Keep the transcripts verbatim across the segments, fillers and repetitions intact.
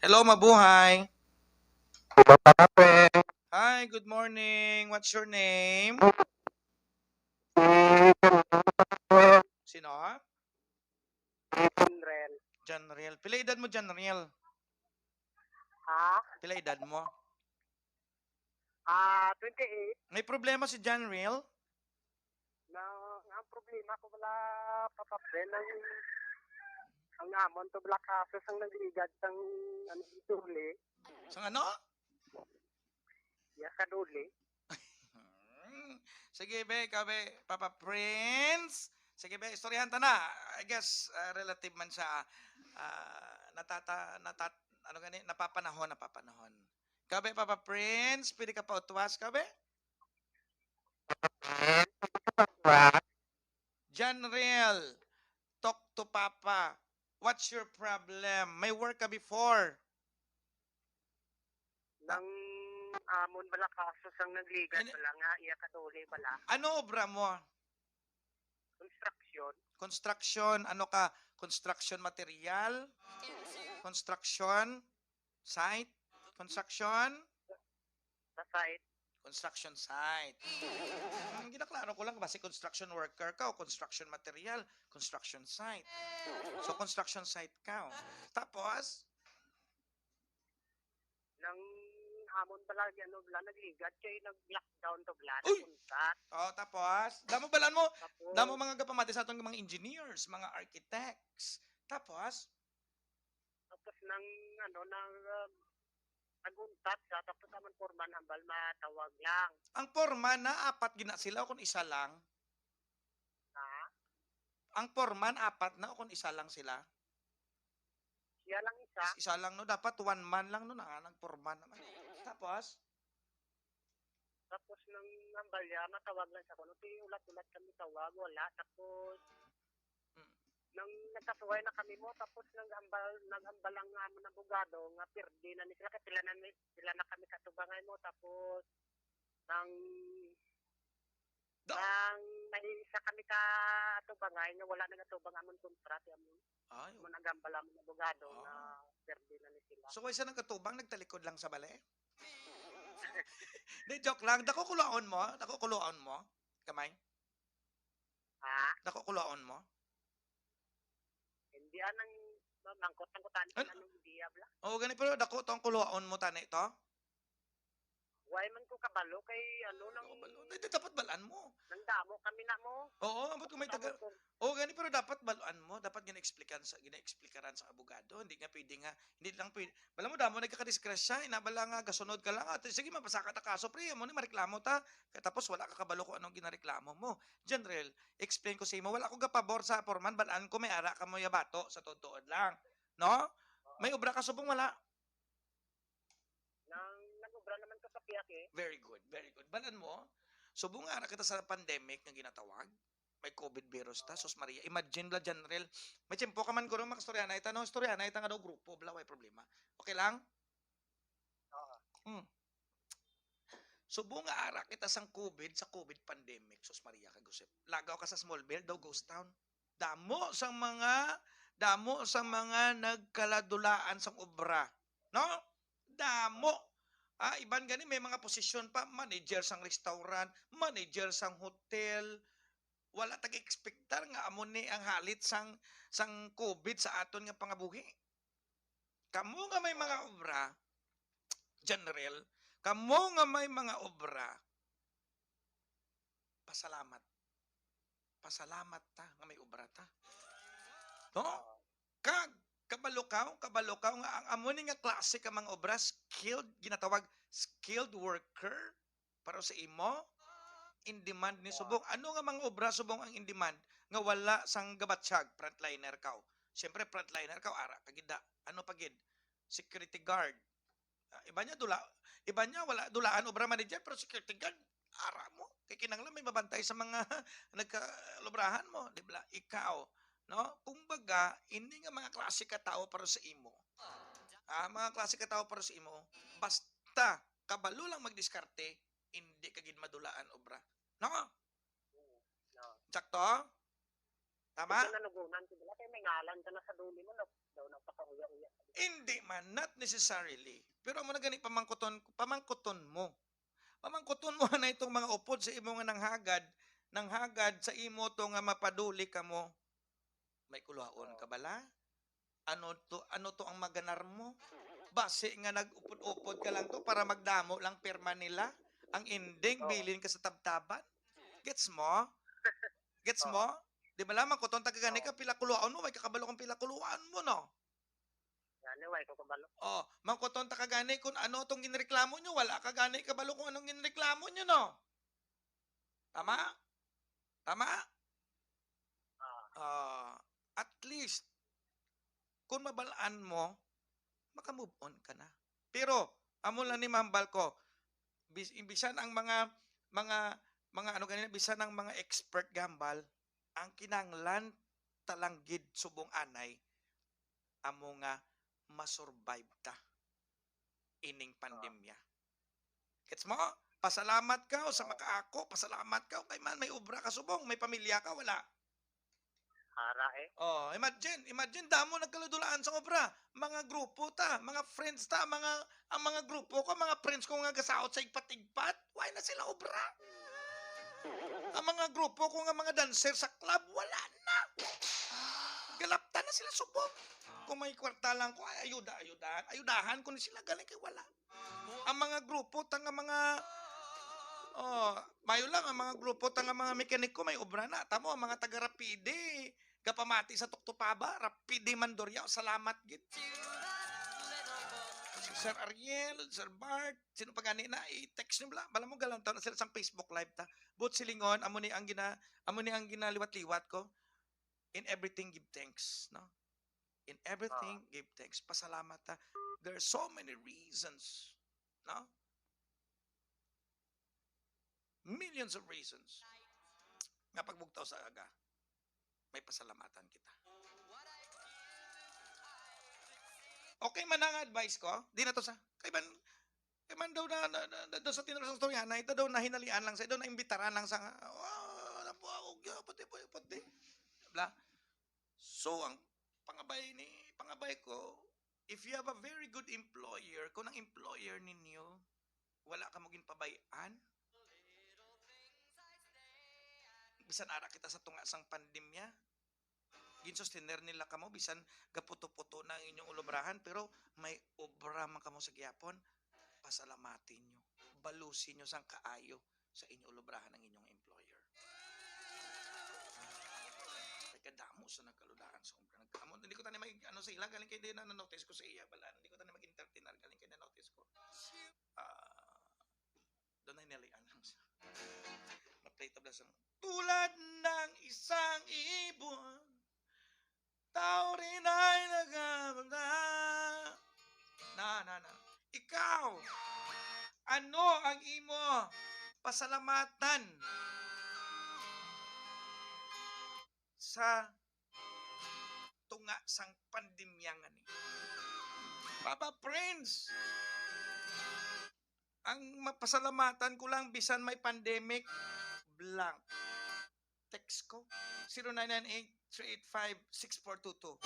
Hello, mabuhay. Mabuhay. Hi, good morning. What's your name? Sino? Janriel. Janriel. Pila edad mo, Janriel? Ha? Pila edad mo? Ah, twenty-eight. May problema si Janriel? Na, ang problema ko wala, Papa Fren, ang, ang amon to wala kaso sang nagligad sang, ano, duli. Sang ano? Ya, kaduli. Hmm. Sige, be, ikaw, be, Papa Prince. Sige, be, istoryahan ta na. I guess, ah, relative man siya. Ah, natata, natat, ano gani, napapanahon, napapanahon. Ikaw, be, Papa Prince, pwede ka pa utwas, ikaw, be? Janriel, talk to Papa. What's your problem? May work ka before? Nang amon bala kaso sang nagligad Ano? Bala nga iya kaduli bala. Ano obra mo? Construction. Construction, ano ka? Construction material? Construction site? Construction? Sa site. Construction site. Hmm, ginaklaro ko lang, basi construction worker ka o construction material, construction site. So, construction site ka. Oh. Tapos, Nang amon bala, ano, bala, nagligad kay nag-lockdown to bala, Uy! Napuntat. Oh, tapos, damo balaan mo, Tapos, damo mga gapamati sa atong mga engineers, mga architects. Tapos, tapos nang, ano, nang, um, naguntat sa, tapos amon foreman hambal matawag lang. Ang foreman na apat gina sila o kung isa lang? Ha? Ang foreman apat na o kung isa lang sila? Siya lang isa. Isa lang, no? Dapat one man lang, no? Nang, nang foreman naman. Tapos? Tapos nang hambal niya, matawag lang sa kuno. Ti ulat-ulat kami tawag, wala. Tapos, Mm. Nang nagkasuway na kami mo, tapos nang hambal, naghambal ang amon abogado nga pirdi na ni sila, kay pila na, ni- pila na kami katubangay mo, tapos nang Da- nang may isa kami ka atubangay nga wala nagatubang amon kontra, ti amon Ay, mo naghambal amon abogado Ah. nga pirdi na ni sila. So, kaysa nagkatubang, nagtalikod lang sa bali? Di, joke lang. Dako kulaon mo? Dako kulaon mo? Kamay? Ha? Dako kulaon mo? Hindi anang mangkot ang kutan An- anong diabla. Oo, gani, pero dako to ang kulaon mo, tani to? Why man ko kabalo kay ano nang Dako balo. Di, di, dapat balaan mo. Nang damo kami na mo. Oo, ambot kung may taga... Damo ko. Oo, gani, pero dapat balaan mo. Dapat gina-explican sa, gina-explikaran sa abogado. Hindi nga pwede nga, hindi lang pwede. Bala mo, damo nagkakadisgrasya, ina bala nga gasunod ka lang. At sige, mapasaka ta kaso, pre, mo ni mareklamo ta. Kaya tapos wala ka kabalo kung anong ginareklamo mo. General, explain ko sa imo, wala ko gapabor sa foreman, balaan ko may ara ka mo yabato sa tuod-tuod lang. No? May obra ka subong wala? Nang nag-obra naman ko sa Piak eh. Very good, very good. Balaan mo, subong nga ara kita sa pandemic nga ginatawag. May COVID virus ta, sus Maria. Imagine bala, General. May tiyempo ka man guro, makastoryanay ta, no? Storyanay ta nga daw grupo, bala, way problema. Okay lang? Oo. Hmm. Subong nga ara kita sang COVID, sa COVID pandemic, sus Maria kag Josep. Lagaw ka sa Smallville, daw ghost town. Damo sang mga, damo sang mga nagkaladulaan sang obra, no? Damo. Ah, iban gani may mga posisyon pa, manager sang restaurant, manager sang hotel. Wala tag-expectar nga amo ni ang halit sang, sang COVID sa aton nga pangabuhi. Kamo nga may mga obra, General, kamo nga may mga obra, pasalamat. Pasalamat ta nga may obra ta. No? Kag, kabalo ka, kabalo ka nga ang amo ni nga klase ka mga obra, skilled, ginatawag skilled worker, para sa imo, in demand ni subong. Ano nga mga obra subong ang in demand nga wala sang gabatyag, frontliner ka? Siyempre, frontliner ka, ara ka gid da. Ano pa gid? Security guard. Ah, iba niya dula, iba niya wala dulaan obra manager, pero security guard, ara mo. Kay kinahanglan may mabantay sa mga nagkalobrahan mo, di ba? Ikaw, no? Kumbaga, ini nga mga klase ka tawo para sa imo. Ah, mga klase ka tawo para sa imo, basta kabalo lang magdiskarte, hindi ka gid madulaan obra. No? No. Sakto? Tama? Ito nalugunan ko, wala kay may ngalan ka na sa duli mo, no? Daw nagpakauya-uya. Hindi man, not necessarily. Pero amo na gani pamangkuton, pamangkuton mo. Pamangkuton mo na itong mga upod sa imo nga nanghagad, nanghagad sa imo to nga mapaduli ka mo. May kuluhaon ka bala? Ano to, ano to ang maganar mo? Basi nga nag-upod-upod ka lang to para magdamo lang pirma nila. Ang ending, Oo. Bilin ka sa tabtaban. Gets mo? Gets Oo. mo? Di ba lamang kuton taga gani ka, pila kuluhaon mo, may kakabalo kung pila kuluhaon mo, no? Gani, way ko kabalo. Oh, mangkuton ta ka gani kung ano tong ginreklamo nyo, wala ka gani kabalo kung anong ginreklamo nyo, no? Tama? Tama? Ah, Ah, at least, kung mabalaan mo, maka-move on ka na. Pero, amo lang ni mahambal ko, bis, bisan ang mga, mga, mga ano ganina, bisan ang mga expert gambal, ang kinahanglan talanggid subong anay, amo nga ma-survive ta ining pandemya. Gets mo? Pasalamat ka o sa makaako, pasalamat ka o kay man may obra ka subong, may pamilya ka, wala. Hara eh. Oh, imagine, imagine damo nagkaludulaan sa obra. Mga grupo ta, mga friends ta, mga ang mga grupo ko, mga friends ko nga gasaot sa igpat-igpat, why na sila obra? Ang mga grupo ko nga mga dancer sa club, wala na. Galapta na sila subong. Kung may kwarta lang ko, ay ayuda, ayudahan. Ayudahan ko ni sila galing kay wala. Ang mga grupo ta nga mga Oh, mayo lang ang mga grupo ta nga mga mekaniko may obra na. Tamo ang mga taga Rapide, gapamati sa Tuktup Haba, Rapide Mandurriao, salamat gid. Si Sir Ariel, Sir Bart, sino pa gani na i-text nyo bala, bala mo galantaw na sila sang Facebook Live ta. But silingon, amo ni ang gina amo ni ang ginaliwat-liwat ko. In everything give thanks, no? In everything give thanks. Pasalamat ta. There are so many reasons, no? Millions of reasons nga pagbugtaw sa aga, may pasalamatan kita. Okay man ang advice ko, di na to sa, kay man, kay man daw na, na, na, na- daw sa tinuro sang istorya na, ito daw nahinalian lang sa, daw naimbitaran lang sa, oh, ano po ako, pati, pati, pati. Bla. So, ang pangabay ni, pangabay ko, if you have a very good employer, kung ang employer ninyo, wala ka mo ginpabay-an, bisan ara kita sa tunga sang pandemya, ginsustener nila kamo, bisan gaputo-puto na ang inyong ulubrahan, pero may obra man kamo sa gihapon, pasalamati nyo, balusi nyo sang kaayo sa inyo ulubrahan ang inyong employer. Kay kadamo sa nagkaludahan sa obra. Nag-, amo, hindi ko tani mag, ano sa ila, galing kay di na na-notice ko sa iya, bala, hindi ko tani mag-entertainer, galing kay na-notice ko. Ah, doon ay nilian lang siya. Na-play tabla sa tulad ng isang ibon, tao rin ay nagkakanta. Na, na, na. Ikaw, ano ang imo pasalamatan sa tunga sang pandemya nga ni? Papa Prince, ang mapasalamatan ko lang, bisan may pandemic, blank. Text ko, zero nine nine eight, three eight five, six four two two.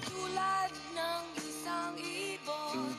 Tulad ng isang ibon,